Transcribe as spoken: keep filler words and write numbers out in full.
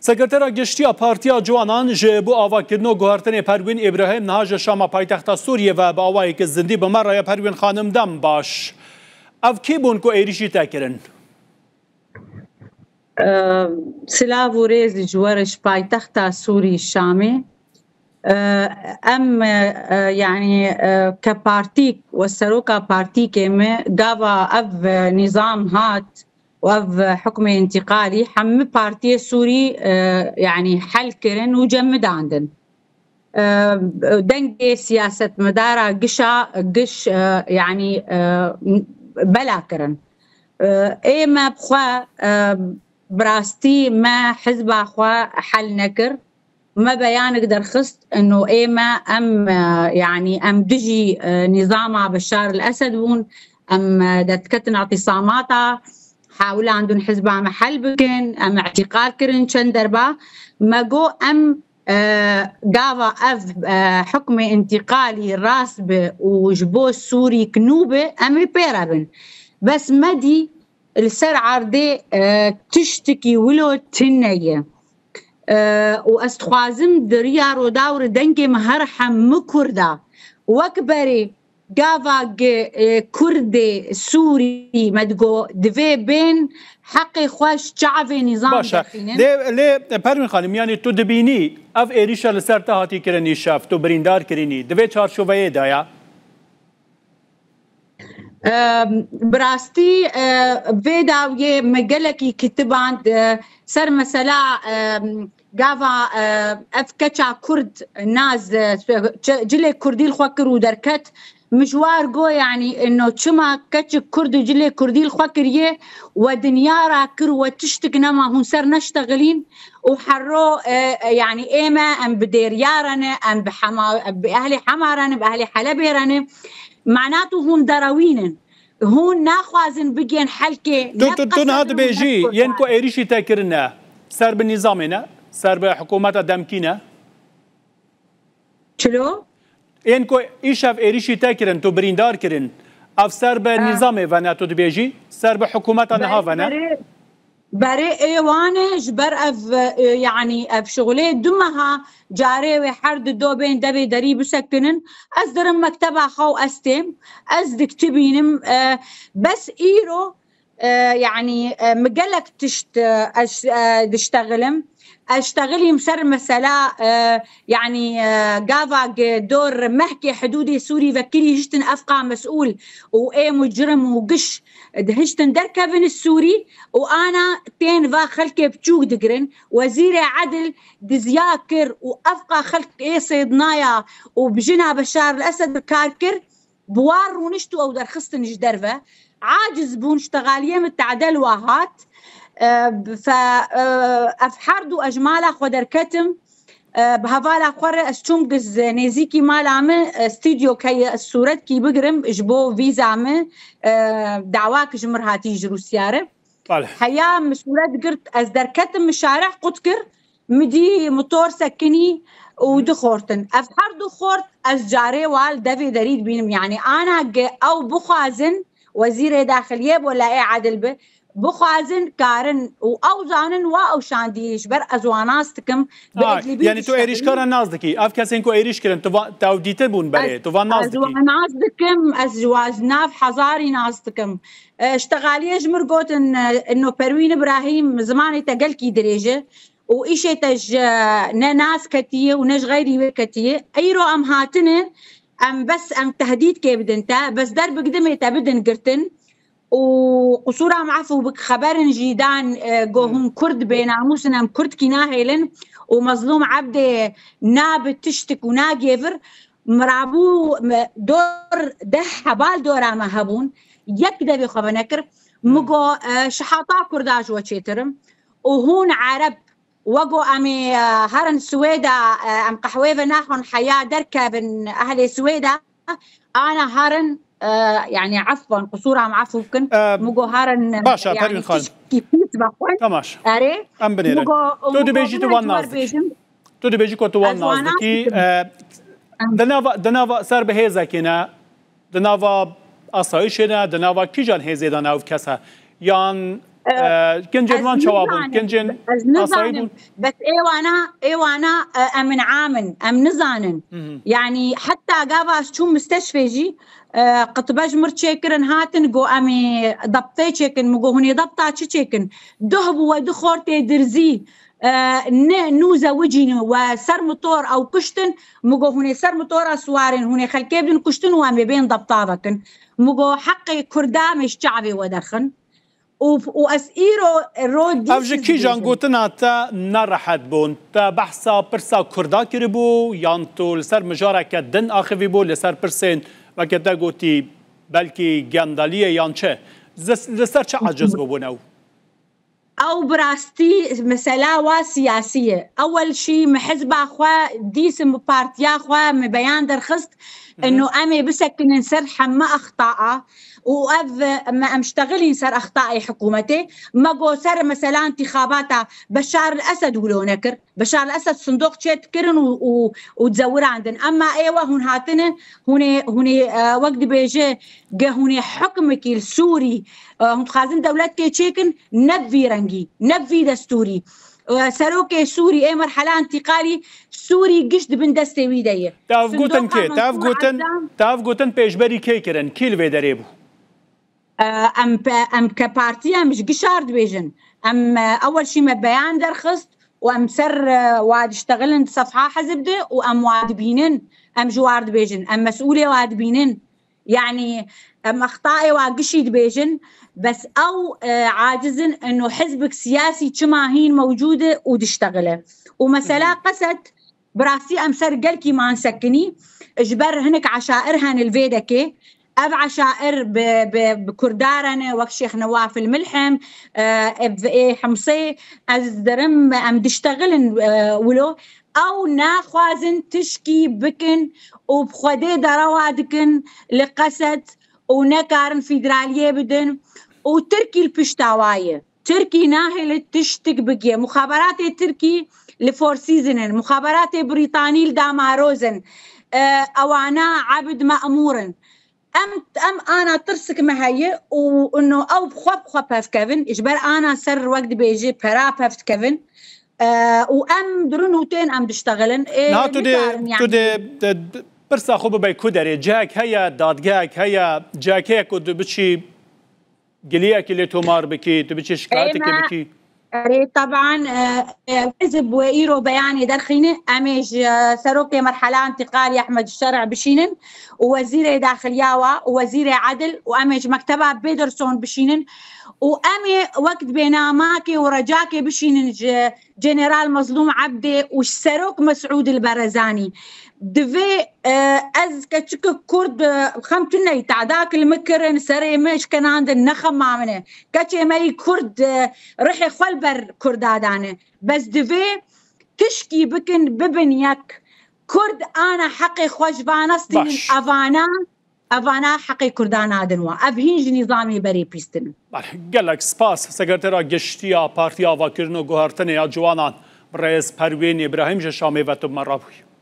Sekretera Giştî ya Partiya Ciwanan ji bo avakirina guhertinê Perwîn Îbrahîm niha ji Şama paytexta Sûriyê ve bi awayeke zindî bi me re ye. Perwîn xanim, dem baş. Ev kî bûn ku êrîşî te kirin? Silav û rêz ji we re ji paytexta Sûrî Şamê. Em, yanî, ke partîk we seroka partîkê me, gava ev nîzam hat û ev hukmê întîqalî, hemî partiyê Sûrî, yanî hel kirin û cemidandin. Dengê siyasetmedara gişa giş, yanî, bela kirin. Ê me bi xwe, bi rastî me hizba xwe hel nekir. Me beyanek derxist, ino ê me em, yanî em dijî, nîzama Beşar el Esed bûn. Em, derketin îtîsamata, hewlandin hizba me hel bikin. Em îtîqal kirin çend derba. Me got em, gava ev, hukmê întîqalî rast bi û ji bo Sûrî kinû bi, em ê pê re bin. Bes me dî li ser erdê, tiştekî wilo tune ye. Û ez dixwazim di riya Rûdawê re dengê me her hemû Kurda wek berê gava gi, e, Kurdê Sûrî me digo divê bên heqê xwe ji çavê nîzam Baş e. derxînin. Lê, lê Perwîn Xanim, yanî tu dibînî ev êrîşa li ser te hatî kirin îşev, tu birîndar kirînî, di vê çarçoveyê de ya? Em, bi rastî, e, vê dawiyê me gelekî kitiband, e, ser mesela, em, gava, e, ev keça Kurd Naz, e, çi-, cilê Kurdî li xwe kir û derket. Min ji war got, yanî, ino çima keçik Kurd û cilê Kurdî li xwe kiriye, we dinya rakir, we tiştik nema, hûn ser neştexilîn û herro, e, e, yanî, ê me, em bi Dêrya re ne, em bi Hema-, bi ehlê Hema re ne, bi ehlê Helebê re ne. Mana tu hûn derewîn in. Hûn naxwazin bigên helkê. Tu, ne tu, tu niha qesed û ne dibêjî, yên ku êrîşî te kirine, ser bi nîzamê ne, ser bi hikûmeta demkî ne? Çilo? Yên ku îşev êrîşî te kirin, tu birîndar kirin, ev ser bi Ah. nîzamê ve ne, tu dibêjî, ser bi hikûmeta niha Berê, ve ne? berê, Berê ê wan e, ji ber ev, e, yanî ev şixulê du meha carê wê her di do bên devê derî bisekinin. Ez dirim mekteba xwe û ez têm, ez diktibînim, e, bes îro, e, yanî, e, mi gelek tişt, e, ez, e, diştexilim. Ez ştexilîm ser mesela, e, yanî, e, gava gi dor mehkê hidûdê Sûrî vekirî hiştin efqa mesûl û ê mucrim û giş dihiştin derkevin Sûrî û ana tên va xelkê biçûk digirin. Wezîrê Edil diziya kir û efqa xelk ê sêdnaya û bi jina Beşar el Esed bi kar kir. Bi wan rûnişt û ew derxistin ji derve. Aciz bûn, ştexaliyê min tedel wa hat. E, fe, e, ev her du ez ji mala xwe derketim. E, bi hevala xwe re ez çûm giz nêzîkî mala min, e, stûdyo keye ez sûretkî bigirim ji bo vîza min, e, dawak ji mir hatî ji Rûsya re. Bale. Heya min sûret girt, ez derketim, min şareh qut kir, min dî motor sekinî û Hı. du xortin. Ev her du xort ez carê wa li devê derî dibînim. Yanî ana ge ew bixwazin, wezîrê daxiliyê bo la ê edil bi, bixwazin karin û ew zanin wa ew şandî ji ber ez wa nas dikim. Bi Ha, eglîbî yanî tu diştexinim. êrîşkara nas dikî. Ev kesên ku êrîş kirin, tu va-, tew dîtin bûn berê, Ez, tu van nas ez dikî. wa nas dikim, ez ji wa ji nav hezarî nas dikim. E, ştexaliyê ji mir gotin, e, ino Perwîn Îbrahîm zimanê te gelkî dirêj e û îşê te ji ne nas ketiye û ne ji xeyrî wê ketiye. Îro em hatine, em bes em tehdîdkê bidin te, bes der bi gidimê te bidin girtin û qisûra me efû bik xeberin jî dan, e, go Hı. hûn Kurd bênamûs in, em Kurdkî nahêlin û Mezlûm Ebdê nabi tiştik û nagêvir. Mirabû me dor deh hebal dora me hebûn. Yek devê xwe venekir. Min Hmm. got, e, şihata Kurda ji we çêtir im. Û hûn Ereb, we got em ê, e, herin Swêda, e, em qehwê ve naxwin heya derkevin ehlê Swêda. Ana herin, e, yanî efwan, qisûra em efû bikin. E, Min got herin, e, Baş e, yanî Perwîn Xanim. tişkî pîs vexwin. Temaş. Erê. Em binêrin. Min got, Tu min got dibêjî tu min wan ez ji we nas dikî. bêjim. Tu dibêjî ku tu wan Ez wan nas nas dikî. dikim. E, Em. Di nava, di nava ser bi hêzekê ne, di nava asayişê ne, di nava kîjan hêzê de ne ev kes e? Yan E, kincên wan çawa bûn? Kincên asayî bûn? Bes ê wana, ê wana, e, em inam in, em nizanin. Yanî heta gava ez çûm misteshfê jî, e, qitibe ji mir çêkirin, hatin, got, "Em ê debtê çêkin." Min got, "Hûn ê debta çi çêkin? Duh bû we du xortê dirzî, e, ne nû zewicîn we ser motor ew kuştin." Min got, "Hûn ê ser motora siwarên, hûn ê xelkê bidin kuştin û em ê bên debta vekin." Min got, "Heqê Kurda em ê ji çavê we derxin." Û, û ez îro ro Ev ji kîjan gotina te nerehet bûn? Te behsa pirsa Kurda kiribû, yan tu li ser mijareke din axivî bû, li ser pirsên weke te gotî, belkî gendeliyê yan çi? Li, li ser çi aciz bûbûn ew? Ew bi rastî mesela wa siyasî ye. Ewel şî min hizba xwe dîsim bi partiya xwe min beyan derxist, ino em ê bisekinin ser heme extaa û ev me em ştexilîn ser extaê hikûmetê. Me got ser mesela întîxabata Beşar el Esed wilo nekir. Beşar el Esed sindoq çêt kirin û, û, û dzewirandin. Emma êwe hûn hatine, hûn ê, hûn ê, e, wek dibêje, ge hûn ê hukmekî li Sûrî, e, hûn dixwazin dewletkê çêkin, ne bi vî rengî, ne bi vî destûrî. E, serokê Sûrî ê merhela întîqalî Sûrî giş di bin destê wî de ye. Te ev gotin kê? Te ev gotin, te ev gotin pêşberî kê kirin? Kî li vê derê bû? E, em pe-, em ke partî em ji gişar dibêjin. Em, e, ewel şî me beyan derxist û em ser, e, wa diştexilin di sefha hizb de û em wa dibînin. Em ji war dibêjin. Em mesûlê wa dibînin. Yanî em extaê wa gişî dibêjin. Bes ew, e, aciz in ino hizbek siyasî çima hîn mewcûd e û diştexile. Û mesela Qesed, bi rastî em ser gelkî man sekinî, ji ber hinek eşair hene li vê dekê. Ev eşair bi, bi, bi Kurda re ne, wek Şêx Newaf el Milhim, e, ev ê Himsê, ez dirim, em diştexilin, e, wilo. Ew naxwazin tişkî bikin û bi Xwedê derewa dikin li Qesed û nekarin federaliyê bidin û Tirkî li pişta wa ye. Tirkî nahêle tiştik bigiye. Muxaberatê Tirkî li Four Seasons in, muxaberatê Brîtanî li damaroz in. E, ewana ebid me'mûr in. Em, em ana tirsik me heye û ino ew bi xwe bi xwe pevkevin. Ji ber ana ser wek dibêje pera pevdikevin. E, û em dirin û tên em diştexilin. Ê, Niha tu dê, nikarin tu yani. dê, de, de, pirsa xwe bibey ku derê? Cihek heye, dadgehek heye, cihek heye ku tu biçî giliyekî lê tomar bikî, tu biçî şikayeteke Ême, bikî? Erê, teban, e, e, hizb wê îro beyanê derxîne, em ê ji, e, serokê merhela întîqalî Ehmed Şer'i bişînin û wezîrê daxiliya wa û wezîrê edil û em ê ji mekteba Bederson bişînin û em ê wek dibê namakê û recakê bişînin ji General Mezlûm Ebdê û ji Serok Mesûd el Berezanî. Divê, e, ez keçikek Kurd, e, xem tune, te'dak li min kirin, serê min şkenandin, ne xema min e. Keçê me yî Kurd, e, rihê xwe li ber Kurda dane. Bes divê tişkî bikin, bibin yek. Kurd ana heqê xwe ji vana stînin, Baş. evana, evana heqê Kurda nadin wa. Ev hîn ji nîzamê berê pîstin. Belê, gelek spas. Sekretera Giştî ya Partiya Avakirin û Guhertinê ya Ciwanan, Birêz Perwîn Îbrahîm ji Şamê ve tu bi me re bûyî.